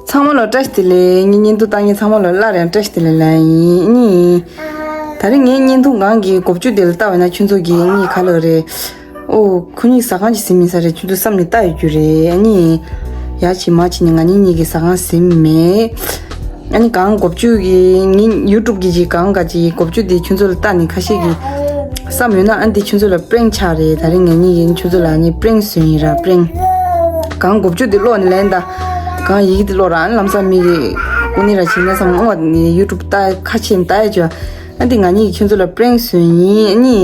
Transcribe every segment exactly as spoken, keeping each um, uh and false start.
ཚང་མ་ལ་བཀྲ་ཤིས་བདེ་ལེགས། ངའི་བརྙན་ཐུང་ལྟ་མཁན་ཚང་མ་ལ་སླར་ཡང་བཀྲ་ཤིས་བདེ་ལེགས་ལབ་ཡིན། ཨ་ནི། ད་རིང་ངའི་བརྙན་ཐུང་སྒང་གི་འགོ་བརྗོད་དེ་ལ་ལྟ་བས་ན་ཁྱོད་ཚོ་གིས་ཨ་ནི་ག་ལབ་རེད། ཨོ། ཁོ་གཉིས་ཟ་ཁང་ཅིག་ཟིན་མིན་ས་རེད། ཁྱོད་ཚོ་བསམ་ནས་ལྟ་ཡོད་རྒྱུ་རེད། ཨ་ནི། ཡ་ཅིག་མ་ཅིག་ནི་ང་གཉིས་གཉིས་ཀྱི་ཟ་ཁང་ཟིན་མེད། ཨ་ནི་གང་འགོ་བརྗོད་ཀྱི་ངའི་ཡུ་ཊུབ་གི་ཅིག་གང་ག་ཅིག་འགོ་བརྗོད་དེ་ཁྱོད་ཚོ་ལ་ལྟ་ནས་ཁ་ཤས་ཀྱིས་བསམ་ཡོད་ན། ཨ་ནི་དེ་ཁྱོད་ཚོ་ལ་པྲེང་ཆགས་རེད། ད་རིང་ངེད་གཉིས་ཀྱིས་ཁྱོད་ཚོ་ལ་ཨ་ནི་པྲེང་བཟོས་ཡིན་ར། པྲེང་། གང་འགོ་བརྗོད་དེ་ཀློག་ནས་ལན་ད། གང་ཡི་གེ་དེ་ཀློག་ར། ཨ་ནི་ལམ་སང་མི་གི་ཀུ་ནི་ར་བྱིན་ན་བསམ། ཨོ་ནི་ཡུ་ཊུབ་ལྟ་ཁ་ཕྱེ་ནས་ལྟ་ཡ་བྱོས། ཨ་ནི་དེ་ང་གཉིས་ཀྱིས་ཁྱོད་ཚོ་ལ་པྲེང་བཟོས་ཡིན། ཨ་ནི་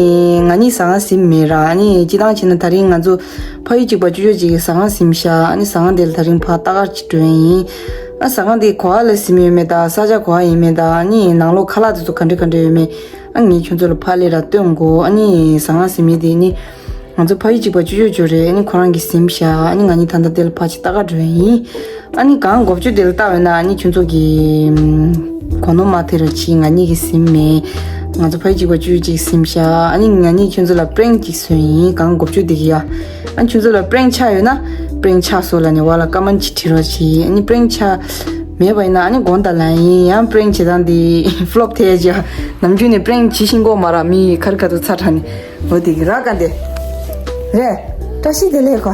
ང་གཉིས་ཟ་ཁང་ཟིན་མེད་ར། ཨ་ནི་སྤྱི་བཏང་བྱས་ན་ད་རིང་ང་ཚོ་ཕ་ཡུལ་གཅིག་པ་ཅོ་ཅོ་ཅིག་གི་ཟ་ཁང་ཟིན་ཤག་ཨ་ནི་ཟ་ཁང་དེ་ལ་ད་རིང་ཕར་ལྟ་གར་ཅིག་འགྲོ་ཡིན། ཨ་ཟ་ཁང་དེ་ག་པར་ལ་ཟིན་ཡོད་མེད་དང་། ས་ཆ་ག་པར་ཡིན་མེད་དང་། ཨ་ནི་ནང་ལོགས་ཁ་ལག་དེ་ཚོ་ག་འདྲ་ག་འདྲ་ཡོད་མེད། ཨ་ངས་ཁྱོད་ཚོ་ལ་ཕར་སླེབས་ར་སྟོན་དགོས། ཨ་ནི་ཟ་ཁང་ཟིན་མེད་དེ་ནི། ང་ཚོ་ཕ་ཡུལ་གཅིག་པ་ཅོ་ཅོ་ཅོ་རེད། ཨ་ནི་ཁོ་རང་གིས་ཟིན་ཤག་ཨ་ནི་ང་གཉིས་ད་ལྟ་དེ་ལ་ཕར་ཅིག་ལྟ་ག་འགྲོ་ཡ་ཡིན། ཨ་ནི་གང་འགོ་བརྗོད་དེ་ལ་ལྟ་བས་ན། ཨ་ནི་ཁྱོད་ཚོ་གིས་གོ་ནོར་མ་ཐེབས་རོགས་གྱིས། ང་གཉིས་ཀྱིས་ཟིན་མེད། ང་ཚོ་ཕ་ཡུལ་གཅིག་པ་ཅོ་ཅོ་ཅིག་ཟིན་ཤག་ཨ་ནི་ང་གཉིས་ཁྱོད་ཚོ་ལ་པྲེང་ཅིག་བཟོས་ཡིན། གང་འགོ་བརྗོད་དེ་གི་ཡ། ཨ་ནི་ཁྱོད་ཚོ་ལ་པྲེང་ཆགས་ཡོད་ན། པྲེང་ཆགས་སོང་ལབ་ནས་འོག་ལ་ཀ་མན་ཊི་ཅིག་བྲིས་རོགས་གྱིས། ཨ་ནི་པྲེང་ཆགས་མེད་པ་ཡིན་ན། ཨ་ནི་དགོངས་དག་ལབ་ཡིན། ཡང་པྲེང་བྱེད་སྟངས་དེ་ཕློབ་ཐེབས་ཀྱི་ནམ་རྒྱུན་ནས་པྲེང་བྱེད་ཤེས་ཀྱི་ཡོད་མ་རེད། མི་ཁ་རི་ཁ་ཐུག་ཚ་དྲགས་ནས། འོ་དེ་གི་ར་ཀ་འདི། རེད། བཀྲ་ཤིས་བདེ་ལེགས་གོ།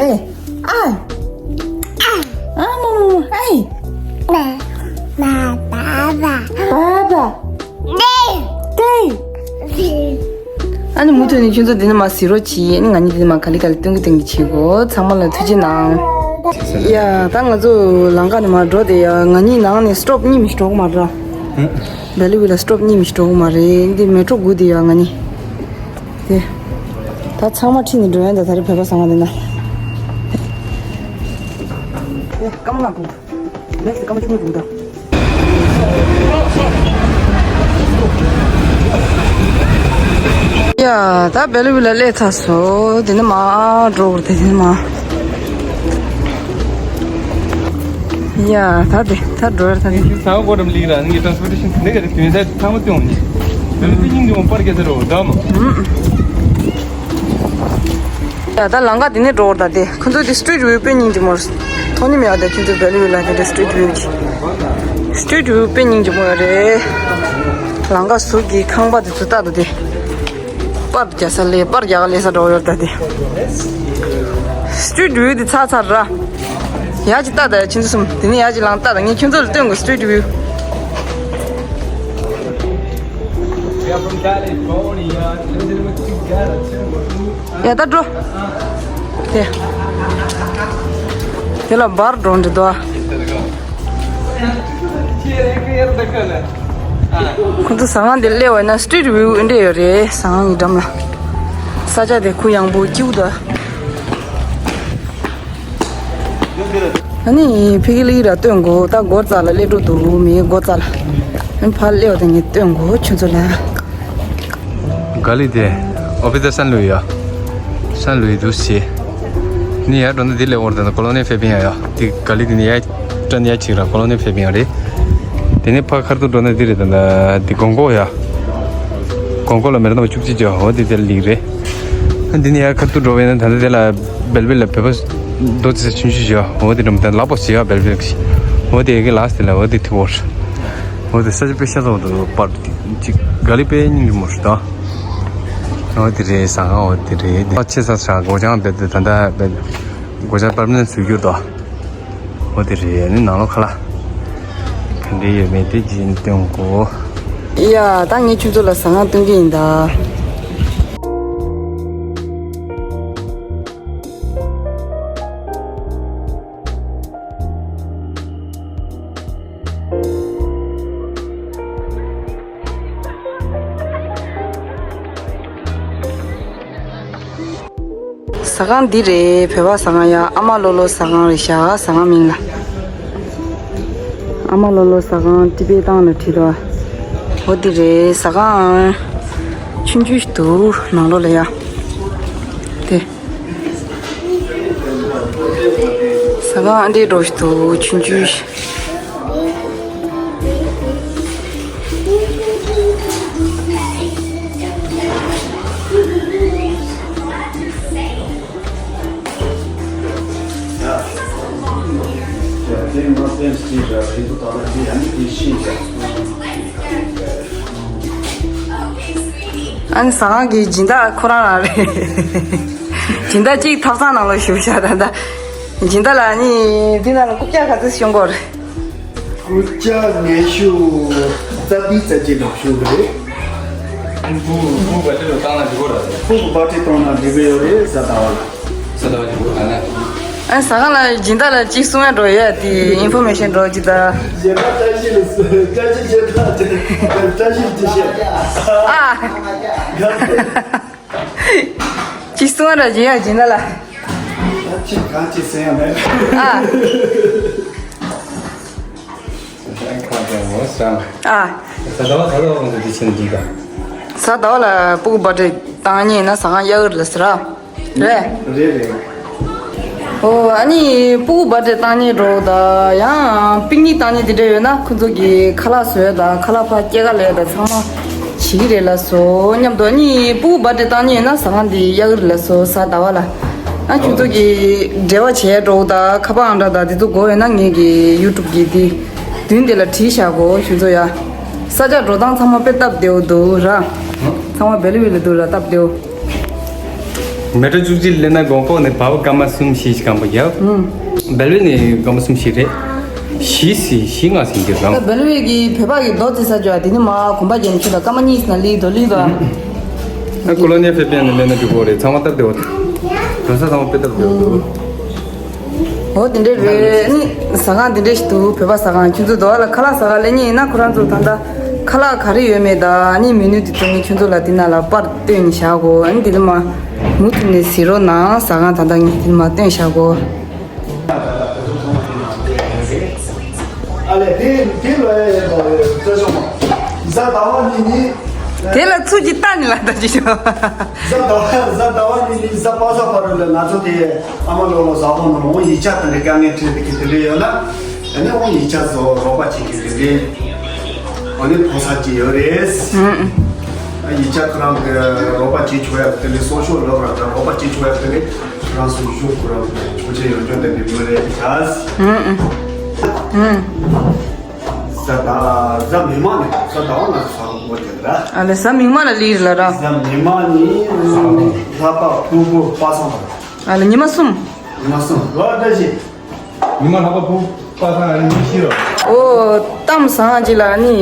ཨེ། ཨ། ཨ་མ་མ་མ། ཨེ། ཨ་ནི་མུ་མཐུད་ནས་ཁྱོད་ཚོ་འདི་ནས་མར་གཟིགས་རོགས་གྱིས། ཨ་ནི་ང་གཉིས་འདི་ནས་མར་ག་ལེ་ག་ལེ་སྟོན་གི་སྟོན་གི་བྱེད་དགོས། ཚང་མ་ལ་ཐུགས་རྗེ་གནང་། ཡ། ད་ང་ཚོ་ལམ་ཁ་ནས་མར་འགྲོ་དེ་ཡ། ང་གཉིས་ནང་ནས་སི་ཊོབ་གཉིས་མི་འགྲོ་གི་མ་རེད། བེ་ལི་ཝི་ལ་སི་ཊོབ་གཉིས་མི་འགྲོ་གི་མ་རེད། འདི་མེ་ཊོ་སྒུག་དེ་ཡ་ང་གཉིས། དེ། ད་ཚང་མ་ཁྲིད་ནས་འགྲོ་ཡ། ད་ད་རེས་བོད་པ་ཟ་ཁང་དེ་ན། དེ་སྐར་མ་ལ་འགྲོ། ལེགས་སི་སྐར་མ་ཆུང་ཆུང་འགྲོ་ད། ཡ། ད་བེ་ལི་ཝི་ལ་སླེབས་ཚར་སོང་། དེ་ནས་མར་འགྲོ་དགོས་རེད། དེ་ནས་མར། ཡ། ད་དེ་ད་འགྲོ་ཡ། ད་དེ། ས་འོག་སྒོ་འགྲམ་ལིག་ར་ནི་ཊ་རན་སི་པོར་ཊེ་ཤན་དེ་འདྲ་ག་རེ་དུས་ཚོད་ཚང་མ་སྟོན་འོང་ནི། བེ་ལི་པི་སྙིང་རྗེ་མོ་པར་རྒྱག་ས་རོ་འདྲ་མོ། ཡ། ད་ལམ་ཁ་དེ་ནས་འགྲོ་དགོས་རེད། ད་དེ་ཁོ་ཚོ་དེ་སི་ཊི་རིཊ་བིའུ་དཔེ་སྙིང་རྗེ་མོ་རེད། མཐོང་ནི་མེད་པ། དེ་ཁྱོད་ཚོ་བེ་ལི་ཝི་ལ་དེ་འདྲ་སི་ཊི་རིཊ་བིའུ་གི། སི་ཊི་རིཊ་བིའུ་དཔེ་སྙིང་རྗེ་མོ་ཡོད་རེད། ལམ་ཁ་ཟུར་གྱི་ཁང་པ་དེ་ཚོ་ལྟ་དང་དེ། པར་རྒྱག་ས་ལས། པར་རྒྱག་ག་སླེབས་ས་འདྲ་བོ་ཡོད་རེད་ད་དེ། སི་ཊི་རིཊ་བིའུ་དེ་ཚར་ཚར་ར། ཡ་ཅིག་ལྟ་དང་ཡ། ཁྱེད་ཚོ་གསུམ་དེ་ནས་ཡ་ཅིག་ལངས་ལྟ་དང་། ངས་ཁྱོད་ཚོ་ལ་སྟོན་དགོས་སི་ཊི་རིཊ་བིའུ། ཡ་ད་འགྲོ། དེ། དེ་ལ་བར་འགྲོ་འདི་དོ། ཁོ་ཚོ་ཟ་ཁང་འདི་སླེབས་པ་ན་སི་ཊི་རིཊ་བིའུ་འདི་འདྲ་ཡོད་རེད། ཟ་ཁང་གི་འགྲམ་ལ། ས་ཆ་དེ་གུ་ཡངས་པོ་སྐྱིད་པོ་འདུག་ཨ་ནི་ཕ་གི་ལ་ཡི་ར་སྟོན་དགོས། ད་སྒོ་རྩ་ལ་སླེབས་འགྲོ་འདུག་མི་སྒོ་རྩ་ལ། ཨ་ནི་ཕར་སླེབས་པ་དང་ངས་སྟོན་དགོས་ཁྱོད་ཚོ་ལ། ག་ལི་དེ་ཨོ་བི་དར་སན་ལུའི་ཡ། སན་ལུའི་འདུག་སེ། ནི་ཡར་འགྲོ་ན་འདི་ལས་འོར་དང་ཀོ་ལོ་ནི་ཕེ་པིན་ཡ་ཡ། དེ་ག་ལི་དེ་ནི་ཡ་སྤྲད་ནི་ཡ་ཅིག་ར་ཀོ་ལོ་ནི་ཕེ་པིན་ཡ་རེད། དེ་ནི་ཕ་ཁར་དུ་འགྲོ་ན་འདི་རེད། ད་འདི་གོང་གོ་ཡ། གོང་གོ་ལ་མེར་ནོ་བཅུ་གཅིག་ཅོ་འོ་དེ་དེ་ལིག་རེད། ཨ་འདི་ནི་ཡ་ཁར་དུ་འགྲོ་བས་ན་ད་ལྟ་དེ་ལ་བེལ་བེལ་ལ་བོད་པ་རྡོ་རྗེ་ཆུང་ཆུང་ཅོ་འོ་དེ་འགྲོ་མི་ད་ལག་པོ་ཞིག་ཡ་བེལ་བེལ་ཞིག་འོ་དེ་གི་ལགས་དེ་ལ་འོ་དེ་ཐུག་འོར། འོ་དེ་ས་ཆ་དཔེ་ཤ་ཚ་བོ་འདུག་པར་ཅིག་ག་ལི་དཔེ་སྙིང་རྗེ་མོ་ཞིག་འདུག་འོ་དེ་རེད། ཟ་ཁང་འོ་དེ་རེད། དེ་ཕ་ཆེ་ས་ཆ་སྒོ་བྱང་བེད་དེ་ད་ལྟ་བེད་སྒོ་བྱང་པར་མ་ནན་བཟོ་རྒྱུ་འདུག་འོ་དེ་རེད། ནི་ནང་ལོགས་ཁ་ལག་ག་འདྲ་ཡོད་མེད་དེ་ཅིག་སྟོན་དགོས། ཡ། ད་ངས་ཁྱོད་ཚོ་ལ་ཟ་ཁང་སྟོན་གྱི་ཡིན་ད། ཟ་ཁང་འདི་རེད། བོད་པ་ཟ་ཁང་ཡ། ཨ་མ་ལོ་ལོ་ཟ་ཁང་རེད་ཤག་ཟ་ཁང་མིང་ལ། ཨ་མ་ལོ་ལོ་ཟ་ཁང་ཊི་བེ་ཊན་ལ་བྲིས་འདུག་འོ་འདི་རེད། ཟ་ཁང་ཆུང་ཆུང་ཞིག་འདུག་ནང་ལོགས་ལ་ཡ། དེ། ཟ་ཁང་ཨ་འདྲའི་འདྲ་ཞིག་འདུག་ཆུང་ཆུང་ཞིག་དེ་ང་ཕན་སྐྱེས་ར་དེ་ཚོ་ད་ལ་དེ་ཡང་དེ་ཤེས་ཀྱང་། ཨ་ནི་ཟ་ཁང་གི་སྦྱིན་བདག་ཁོ་རང་རང་རེད། སྦྱིན་བདག་གཅིག་ཐབ་ཚང་ནང་ལ་བཞུགས་བཞག་ད་ལྟ། སྦྱིན་བདག་ལགས་ནི་འདི་ནང་ལ་རྐུབ་བཀྱག་ག་ཚོད་ཤོང་གོ་རེད། རྐུབ་བཀྱག་ངེས་ཤོས་རྩ་བདུན་རྩ་གཅིག་ལ་ཤོང་གི་རེད། ཕྲུ་གུ་བ་ཏི་ལ་བཏང་ན་འགྲིག་གོ་ར། ཕྲུ་གུ་བ་ཏི་བཏང་ན་འགྲིག་གི་ཡོད་རེད་ཟ་ད་བ་ལ། ས་ད་བ་ཅིག་འགྲོ་ག་ན། ཨ་ཟ་ཁང་ལ་སྦྱིན་བདག་ལ་གཅིག་གསུང་ཡ་འགྲོ་ཡ་དེ་ཨིན་ཕོར་མེ་ཤན་འགྲོ་ཅིག་ད། ཞེ་དྲག་བཀྲ་ཤིས་ལ་བཀྲ་ཤིས་ཞེ་དྲག་བཀྲ་ཤིས་བདེ་ཆེན། ཨ། གཅིག་གསུང་ཡ་འགྲོ་ཅིག་ཡ་སྦྱིན་བདག་ལ། ཅིག་གང་ཅིག་ཟེར་ཡ་མེད། ཨ། ཨ། ས་ད་བ་ས་ད་བ་ཁོང་ཚོ་བདེ་ཆེན་འདི་ག། ས་ད་བ་ལ་སྤུ་གུ་བར་ཐི་ཌེ་བཏང་མཁན་ཡིན་ན་ཟ་ཁང་གཡག་རི་ལ་ཟེར་ར། རེད། རེད་རེད། ཨོ་ཨ་ནི་སྤུ་གུ་བར་ཐི་ཌེ་བཏང་མཁན་འགྲོ་ད་ཡང་པིག་ནིག་བཏང་མཁན་དེ་འདྲ་ཡོད་ན་ཁོ་ཚོ་གི་ཁ་ལག་བཟོ་ཡ་དང་ཁ་ལག་ཕར་སྐྱེལ་ག་ལས་དང་ཚང་མ་བྱེད་ཀྱི་རེད་ལ་སོ་སྙམ་དུ། ཨ་ནི་སྤུ་གུ་བར་ཐི་ཌེ་བཏང་མཁན་ཡོད་ན་ཟ་ཁང་འདི་གཡག་རི་ལ་སོ་ས་ད་བ་ལ། ཨ་ཁྱོད་ཚོ་གི་འབྲེལ་བ་བྱས་འགྲོ་ད་ཁ་པར་ཨང་གྲངས་དང་དེ་ཚོ་དགོས་ཡོད་ན་ངེད་ཀྱི་ཡུ་ཊུབ་གི་དེ་མདུན་དེ་ལ་བྲིས་བཞག་གོ་ཁྱོད་ཚོ་ཡ། ས་ཆ་འགྲོ་སྟངས་ཚང་མ་དཔེ་སྟབས་བདེ་བོ་འདུག་ར། ཚང་མ་བེ་ལི་ཝི་ལ་འདུག་ར་སྟབས་བདེ་བོ། མེ་ཊར་བཅུ་གཅིག་སླེབས་ན་གོང་ཀོག་ནས་བར་པ་སྐར་མ་གསུམ་བཞི་ཞིག་སྐམ་པ་ཡོད། ཨུམ། བེ་ལི་ཝི་ནས་སྐར་མ་གསུམ་བཞི་རེད། བཞི་ཟིན་བཞི་ལྔ་ཟིན་གྱི་རང་། ད་བེ་ལི་ཝི་གི་བོད་པ་གི་རྡོ་རྩེ་ས་ཅོ་ཨ་དེ་ནི་མ་གོམ་པ་རྒྱབ་ནས་ཁྱོད་ད་སྐར་མ་གཉིས་ཟིན་ན་ལི་རྡོ་ལི་རྡོ། ཨ་ཀོ་ལོ་ནི་ཡ་ཕེ་པེ་ནས་སླེབས་ན་འགྲིག་གོ་རེད། ཚང་མ་སྟབས་བདེ་བོ་འདུག་གང་ས་ཚང་མ་དཔེ་སྟབས་བདེ་བོ་འདུག་འོ་དེ་འདྲས་རེད། ཨ་ནི་ཟ་ཁང་དེ་འདྲས་ཞིག་འདུག་བོད་པ་ཟ་ཁང་། ཁྱོད་ཚོ་དོ་བ་ལ་ཁ་ལག་ཟ་ག་སླེབས་མཁན་ཡིན་ན་ཁོ་རང་ཚོ་ད་ལྟ་ཁ་ལག་ག་རེ་ཡོད་མེད་དང་ཨ་ནི་མེ་ནུ་དེ་ཚོ་ངས་ཁྱོད་ཚོ་ལ་དེ་ནང་ལ་པར་བཏོན་ནས་བཞག་གོ་ཨ་ནི་དེ་ལ་མ་མུ་མཐུད་ནས་གཟིགས་རོགས་གནང་། ཟ་ཁང་ད་ལྟ་ངས་དེ་ལ་མ་བཏོན་བཞག་གོ་ཨ་ལས་དེ་དེ་ལ་ཡ་ཡ་ད་ཡ་ས་ཆོག་མ་ཟ་ད་བ་ནི་ནི། དེ་ལ་ཚུར་གྱིས་ལྟ་ནི་ལ་ད་ཅི་ཤོག་གཟའ་ཟླ་བ་གཟའ་ཟླ་བ་ཉིན་ནི་གཟའ་པ་སངས་བར་དུ་ལ་ང་ཚོ་དེ་ཨ་མ་ལོ་ལོ་གཟའ་ཧོ་ནང་འོང་ཡིག་ཆ་དེ་འདྲ་དཀའ་ངལ་འཕྲད་པའི་གི་དེ་འདྲ་ཡོད་ན་ཨ་ནི་འོང་ཡིག་ཆ་བཟོ་རོགས་པ་བྱེད་ཀྱི་དེ་འདྲ་ཨ་ནི་ཕོ་གསར་གྱི་ཡོད་རེད། ཨ་ཡིག་ཆ་ཁོ་རང་གི་རོགས་པ་བྱེད་ཆོག་ཡ་དེ་ལས་གསོ་ཤོག་ལོག་ར་དང་རོགས་པ་བྱེད་ཆོག་ཡ་དེ་ལས་ཁོ་རང་སོ་ཞུགས་ཁོ་རང་གི་ཆོག་ཆེ་ཡོད་ཅོག་དེ་འདྲ་ཡོད་རེད་ཤག་གཟའ་ཟླ་གཟའ་མིག་དམར་ནས་གཟའ་ཟླ་བ་ང་ཚོ་ཟ་ཁང་སྒོ་རྒྱག་གི་ར། ཨ་ལེ་གཟའ་མིག་དམར་ལ་ལིར་ལ་ར། གཟའ་མིག་དམར་ནི་ལྷག་པ་ཕུར་བུ་པ་སངས་བར། ཨ་ལེ་ཉི་མ་གསུམ། ཉི་མ་གསུམ་ལོ་བཀྲ་ཤིས། ཉི་མ་ལྷག་པ་ཕུར་བུ་པ་སངས་ཨ་ལེ་ཉི་ཤི་རོ། ཨོ་གཏམ་བཟང་ཅིག་ལ་ནི་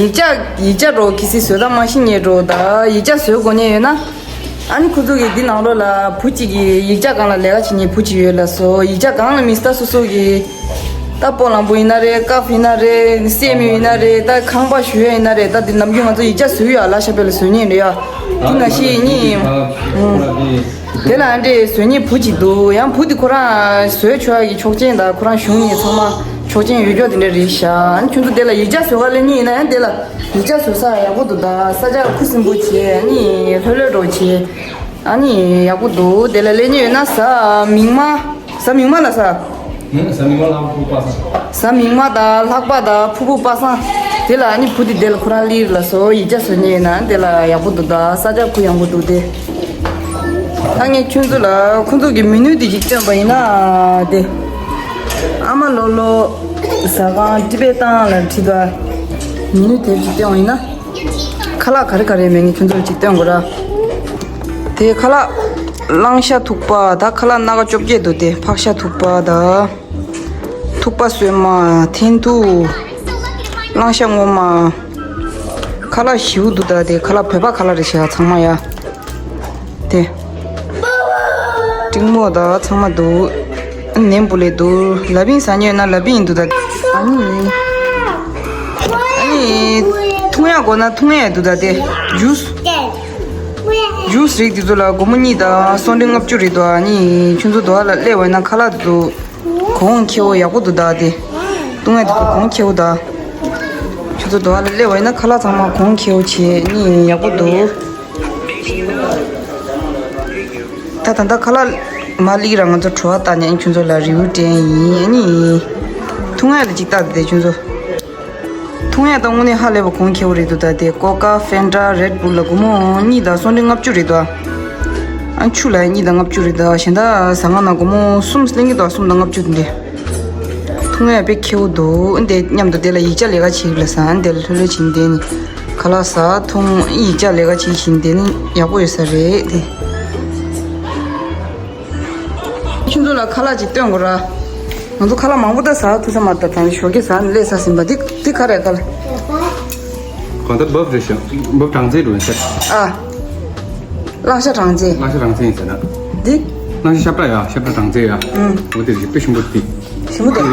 ཡིག་ཆ་ཡིག་ཆ་འགྲོ་གི་སི་བཟོ་ད་མ་ཤི་ཉེ་འགྲོ་ད་ཡིག་ཆ་བཟོ་དགོས་ཉེ་ཡོད་ན། ཨ་ནི་ཁོ་ཚོ་གི་འདི་ནང་ལོགས་ལ་བུ་གཅིག་གི་ཡིག་ཆ་སྒང་ལ་ལས་ཀ་བྱེད་མཁན་བུ་གཅིག་ཡོད་ལ་སོ། ཡིག་ཆ་སྒང་ལ་མི་སྟ་སོ་སོ་གི་ད་སྤོ་ལམ་པོ་ཡིན་ན་རེད། ཀ་ཕི་ཡིན་ན་རེད། སེ་མི་ཡིན་ན་རེད། ད་ཁང་པ་ཞུ་ཡ་ཡིན་ན་རེད། ད་འདི་ནམ་རྒྱུན་ང་ཚོ་ཡིག་ཆ་བཟོ་ཡ་ལ་ཤ་པེ་ལ་བཟོ་མཁན་རེད་ཡ། འདི་ང་ཤི་ཡིན་ཡིན། དེ་ལ་ཨ་འདྲས་བཟོ་མཁན་བུ་གཅིག་འདུག་ཡང་བུ་དེ་ཁོ་རང་བཟོས་ཆོག་ཡ་གི་ཆོག་མཆན་དང་ཁོ་རང་གཞུང་ནས་ཚང་མ་ཆོག་མཆན་ཡོད་ཀྱོག་དེ་འདྲ་རེད་ཤག་ཨ་ནི་ཁྱོད་ཚོ་དེ་ལ་ཡིག་ཆ་བཟོ་ག་སླེབས་མཁན་ཡིན་ན་ཡང་དེ་ལ། ཡིག་ཆ་བཟོ་ས་ཡག་པོ་འདུག་ད་ས་ཆ་ཁུ་སིམ་པོ་བྱས་ཨ་ནི་ལྷོད་ལྷོད་འགྲོ་བྱས་ཨ་ནི་ཡག་པོ་འདུག་དེ་ལ་སླེབས་མཁན་ཡོད་ན་གཟའ་མིག་དམར། གཟའ་མིག་དམར་ལ་ས། ཨང་གཟའ་མིག་དམར་ལྷག་པ་ཕུར་བུ་པ་སངས། གཟའ་མིག་དམར་དང་ལྷག་པ་དང་ཕུར་བུ་པ་སངས། དེ་ལ་ཨ་ནི་བུ་དེ་དེ་ལ་ཁོ་རང་ལིར་ལ་སོ་ཡིག་ཆ་བཟོ་མཁན་ཡོད་ན་དེ་ལ་ཡག་པོ་འདུག་ད་ས་ཆ་ཁུ་ཡངས་པོ་འདུག་དེ། ད་ངས་ཁྱོད་ཚོ་ལ་ཁོ་ཚོ་གི་མི་ནུ་དེ་ཅིག་སྟོན་པ་ཡིན་ན་དེ། ཨ་མ་ལོ་ལོ་ཟ་ཁང་ཏི་པེ་ཏང་ལ་ཁྲིད་པ་མི་ནུ་དེབ་ཅིག་སྟོན་པ་ཡིན་ན། ཁ་ལག་ག་རེ་ག་རེ་མེད་ངས་ཁྱོད་ཚོ་ལ་ཅིག་སྟོན་དགོས་ར། དེ་ཁ་ལག་གླང་ཤ་ཐུག་པ་ད་ཁ་ལག་སྣ་ཁ་བཅོ་བརྒྱད་འདུག་དེ་ཕག་ཤ་ཐུག་པ་ད། ཐུག་པ་སོས་མ། འཐེན་ཐུག་གླང་ཤ་སྔོ་མ། ཁ་ལག་ཞིའུ་འདུག་ད་དེ་ཁ་ལག་བོད་པ་ཁ་ལག་རེད་ཤག་ཚང་མ་ཡ། དེ། ཀྲིང་མོ་ད་ཚང་མ་འདུག་ནེམ་པུ་ལེ་འདུག་ལ་བིང་ཟ་ཉོས་ན་ལ་བིང་འདུག་ད། ཨ་ནི། ཨ་ནི། འཐུང་ཡག་དགོས་ན་འཐུང་ཡག་འདུག་ད་དེ། ཇུས། ཇུས་རིགས་དེ་ཚོ་ལ་སྒོར་མོ་གཉིས་དང་སོ་འབྲི་ལྔ་བཅུ་རེད་དོ། ཨ་ནི་ཁྱོད་ཚོ་དོ་བ་ལ་སླེབས་པ་ཡིན་ན་ཁ་ལག་དེ་ཚོ་གོང་ཁེ་པོ་ཡག་པོ་འདུག་ད་དེ། བཏུང་ཡག་དེ་ཚོ་གོང་ཁེ་པོ་ད། ཁྱོད་ཚོ་དོ་བ་ལ་སླེབས་པ་ཡིན་ན་ཁ་ལག་ཚང་མ་གོང་ཁེ་པོ་བྱས་ཨ་ནི་ཡག་པོ་འདུག་ད་ད་ད་ཁ་ལག་མ་ལིག་ར་ང་ཚོ་བྲོ་བ་ལྟ་ནས་ཁྱོད་ཚོ་ལ་རི་བུ་སྤྲད་ཡིན་ཨ་ནི། འཐུང་ཡག་ལ་ཅིག་ལྟ་དེ་ཁྱོད་ཚོ། འཐུང་ཡག་ད་དངོས་གནས་ཧ་ལས་པ་གོང་ཁེ་པོ་རེད་འདུག་ད་དེ་ཀོ་ཀ་ཧྥེན་ཏྲ་རེད་བུལ་ལ་སྒོར་མོ་གཉིས་དང་སོ་འབྲི་ལྔ་བཅུ་རེད་དོ། ཨ་ཆུ་ལ་གཉིས་དང་ལྔ་བཅུ་རེད་དོ། གཞན་དག་ཟ་ཁང་ནང་སྒོར་མོ་གསུམ་ལེན་གྱི་འདུག་གསུམ་དང་ལྔ་བཅུ་དེ་འདྲས། དངོས་ཡང་དཔེ་ཁེ་པོ་འདུག་འདི་མཉམ་དུ་དེ་ལ་ཡིག་ཆ་ལས་ཀ་བྱེད་ལ་ས་འདི་ལ་ལྷོད་ལྷོད་བྱིན་དེ་ནི་ཁ་ལག་ཟ་འཐུང་ཡིག་ཆ་ལས་ཀ་བྱེད་བྱིན་དེ་ནི་ཡག་པོ་ཡོད་ས་རེད་དེ། ཁྱོད་ཚོ་ལ་ཁ་ལག་ཅིག་སྟོན་དགོས་ར། ང་ཚོ་ཁ་ལག་མང་པོ་ད་ཟ་ཐུབ་ས་མ་རེད། ད་ད་ཞོགས་ཀས་ཟ་ནས་སླེབས་ས་ཟིན་པ་འདི་འདི་ག་རེ་ག་ལ། གང་ལྟར་བབ་རེད་ཤག་བབ་གྲངས་ཚད་འགྲོ་ཡིན་ཤག་ཨ། གླང་ཤ་གྲངས་ཚད། གླང་ཤ་གྲངས་ཚད་ཡིན་ཟེར་ན། འདི། གླང་ཤ་ཤ་བཀྲ་ཡ་ཤ་བཀྲ་གྲངས་ཚད་ཡ། ཨུམ། འོ་དེ་རེད་དཔེ་ཞིམ་པོ་དེ། ཞིམ་པོ་འདུག་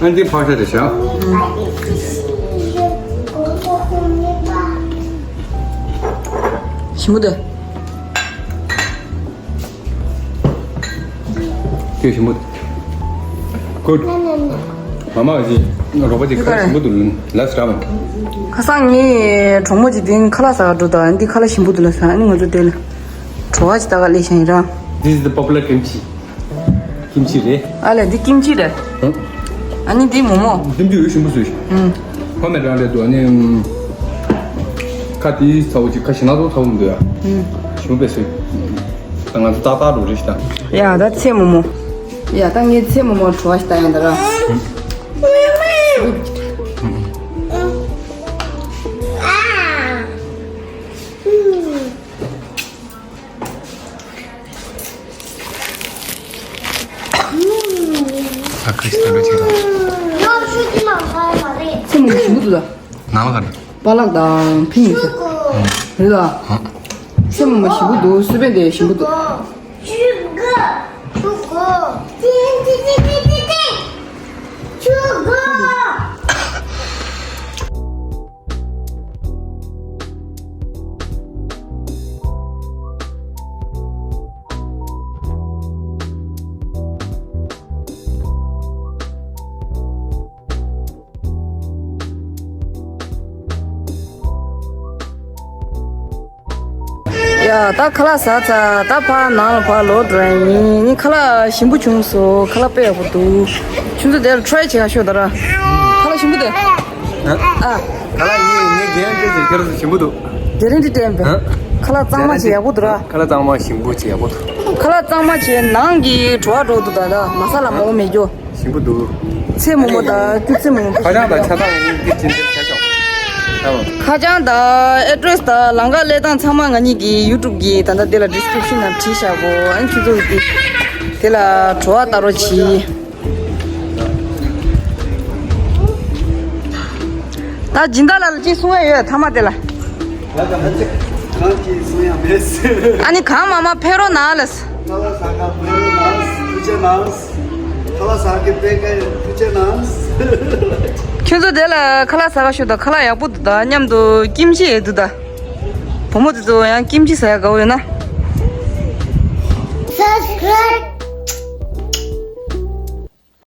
ཨ་འདི་ཕག་ཤ་རེད་ཤག་ཞིམ་པོ་འདུག་དེ་ཞིམ་པོ། Good། མ་མ་གི་རོགས་པ་ཅིག་ཁ་ཞིམ་པོ་འདུག་ལ་སྲ་མོ། ཁ་སང་ངའི་གྲོགས་མོ་ཅིག་དེ་ཁ་ལག་ཟ་ག་འགྲོ་དང་འདི་ཁ་ལག་ཞིམ་པོ་འདུག་ལ་ཟ་ཨ་ནི་ང་ཚོ་དེ་ལ་བྲོ་བ་ཅིག་ལྟ་ག་སླེབས་ཤག་ཡིན་ར། This is the popular kimchi. ཀིམ་ཅི་རེད། ཨ་ལས་འདི་ཀིམ་ཅི་རེད། ཨ་ནི་འདི་མོག་མོག་ཀིམ་ཅི་ཡོད་ཞིམ་པོ་བཟོས་ཤག་ཧོམ་མེད་རང་རེད་འདུག་ཨ་ནི། ཁ་དེའི་ཚ་བོ་ཅིག་ཁ་ཞེ་ན་ཚོ་ཚ་བོ་མི་འདུག་ཡ། ཞིམ་པོ་བཟོས། ད་ང་ཚོ་ཏག་ཏག་འགྲོ་རེད་ཤག་ད། ཡ་ད་ཚེ་མོག་མོག་ཡ་ད་ངའི་ཚེ་མོག་མོག་བྲོ་བ་ཞིག་ལྟ་ཡང་ད་ར། ཨ་ཁ་ཤི་ཏོ་ལོ་ཆེ་ར། ཚེ་མོག་མོག་ཞིམ་པོ་འདུག་ད། ནང་ལ་ག་རེ། པ་ལགས་དང་ཕིང་ཡོད་ས། རེད་ལ། ཨ། ཚེ་མོག་མོག་ཞིམ་པོ་འདུག་སུ་པན་དེ་ཞིམ་པོ་འདུག་ཡ། ད་ཁ་ལག་ཟ་ཚར། ད་ཕར་ནང་ལ་ཕར་ལོག་འགྲོ་ཡ་ཡིན། ངས་ཁ་ལག་ཞིམ་པོ་བྱུང་སོང་། ཁ་ལག་དཔེ་ཡག་པོ་འདུག་ཁྱོད་ཚོ་དེར་ཁྲོའི་བྱེད་ཡ་ཤོག་ད་ར། ཁ་ལག་ཞིམ་པོ་དེ། ཨ། ཁ་ལག་ངས་ངས་གན་དེ་ཟེར་ཁྱེད་རང་ཚོ་ཞིམ་པོ་འདུག་རྒྱ་རིང་དུ་བསྟན་པས། ཨ། ཁ་ལག་གཙང་མ་བྱེད་ཡག་པོ་འདུག་ར། ཁ་ལག་གཙང་མ་ཞིམ་པོ་བྱེད་ཡག་པོ་འདུག་ཁ་ལག་གཙང་མ་བྱེད་ནང་གི་བྲོ་བ་འགྲོ་འདུག་ད་ད་མ་ས་ལ་མང་པོ་མེད་རྒྱུ། ཞིམ་པོ་འདུག་ཚེ་མོག་མོག་དང་སྐྱུར་ཚེ་མོག་མོག་ཁ་བྱང་དང་ཆ་ཚང་ཡིན་འདི་ཅི་འདྲ་བྱ་ཆོག་ཁ་བྱང་དང་ཨེ་ཌི་རེ་སི་དང་ལམ་ཁ་སླེབས་སྟངས་ཚང་མ་ང་གཉིས་ཀྱི་ཡུ་ཊུབ་ཀྱི་ད་ལྟ་འདི་ལ་ཌི་སི་ཀི་རིབ་ཤན་ནང་བྲིས་བཞག་གོ་ཨ་ནི་ཁྱོད་ཚོ་གི་དེ་ལ་བྲོ་བ་ལྟ་རོགས་གྱིས། ད་སྦྱིན་བདག་ལགས་ལ་ཅིག་གསུང་ཡ་ཡོད་མཐའ་མ་དེ་ལ། གང་གི་གསུང་ཡ་མེད། ཨ་ནི་གང་མང་མང་ཕེབས་རོགས་གནང་ལགས། ཁ་ལག་ཟ་ག་ཕེབས་རོགས་གནང་། ཐུགས་རྗེ་གནང་། ཁ་ལག་ཟ་གི་ཕེབས་མཁན་ཐུགས་རྗེ་གནང་། ཁྱོད་ཚོ་དེ་ལ་ཁ་ལག་ཟ་ག་ཤོག་དང་ཁ་ལག་ཡག་པོ་འདུག་ད་མཉམ་དུ་ཀིམ་ཅི་ཡོད་འདུག་ད། བུ་མོ་དེ་ཚོ་ཡང་ཀིམ་ཅི་ཟ་ཡ་དགའ་བོ་ཡོད་ན། Subscribe